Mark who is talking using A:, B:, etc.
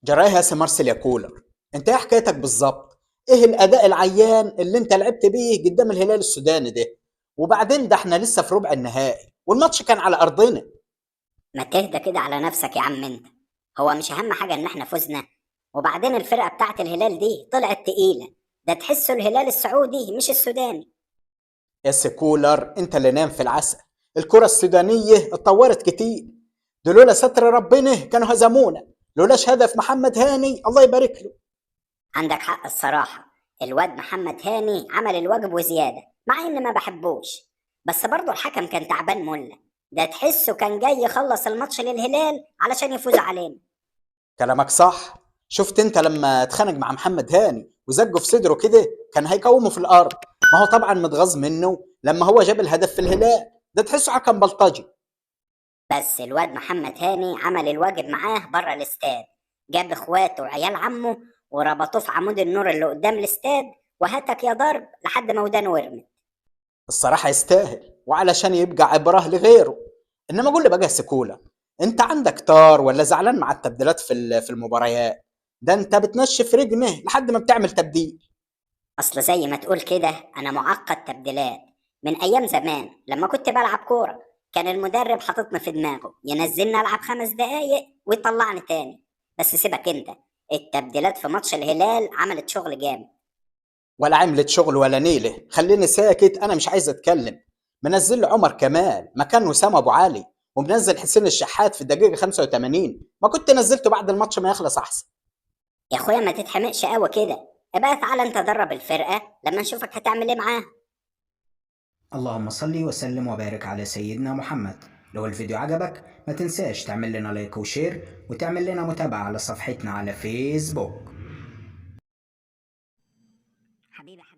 A: جرايه يا مارسيل يا كولر، انت ايه حكايتك بالظبط؟ ايه الاداء العيان اللي انت لعبت بيه قدام الهلال السوداني ده؟ وبعدين ده احنا لسه في ربع النهائي والماتش كان على ارضنا.
B: ما تهدى كده على نفسك يا عم انت. هو مش اهم حاجة ان احنا فزنا؟ وبعدين الفرقة بتاعت الهلال دي طلعت تقيلة، ده تحسه الهلال السعودي مش السوداني.
A: يا سي كولر انت اللي نام في العسل. الكرة السودانية اتطورت كتير، دول لولا ستر ربنا كانوا هزمونا، لولاش هدف محمد هاني الله يبارك له.
B: عندك حق الصراحة، الواد محمد هاني عمل الواجب وزيادة، مع اني ما بحبوش، بس برضه الحكم كان تعبان ملة، ده تحسه كان جاي يخلص الماتش للهلال علشان يفوز علينا.
A: كلامك صح. شفت انت لما اتخانق مع محمد هاني وزجه في صدره كده كان هيقومه في الارض. ما هو طبعا متغاظ منه لما هو جاب الهدف في الهلال، ده تحسه حكم بلطجي.
B: بس الواد محمد هاني عمل الواجب معاه بره الاستاد، جاب اخواته وعيال عمه وربطوه في عمود النور اللي قدام الاستاد، وهتك يا ضرب لحد ما ودانه ورمت.
A: الصراحة يستاهل، وعلشان يبقى عبرة لغيره. انما قول لي بقى يا سيكولا، انت عندك طار ولا زعلان مع التبديلات في المباريات؟ ده انت بتنشف رجله لحد ما بتعمل تبديل.
B: اصل زي ما تقول كده انا معقد تبديلات من ايام زمان لما كنت بلعب كورة، كان المدرب حاططني في دماغه ينزلني العب 5 دقايق ويطلعني تاني. بس سيبك انت، التبديلات في ماتش الهلال عملت شغل جامد.
A: ولا عملت شغل ولا نيله، خليني ساكت انا مش عايز اتكلم. منزل عمر كمال مكان وسام ابو علي، ومنزل حسين الشحات في الدقيقة 85، ما كنت نزلته بعد الماتش ما يخلص احسن.
B: يا اخويا ما تتحمقش قوي كده، ابقى تعالى انت درب الفرقة لما نشوفك هتعمل ايه معاها.
C: اللهم صل وسلم وبارك على سيدنا محمد. لو الفيديو عجبك ما تنساش تعمل لنا like و share، وتعمل لنا متابعة على صفحتنا على فيسبوك.
B: حبيبي يا حاج.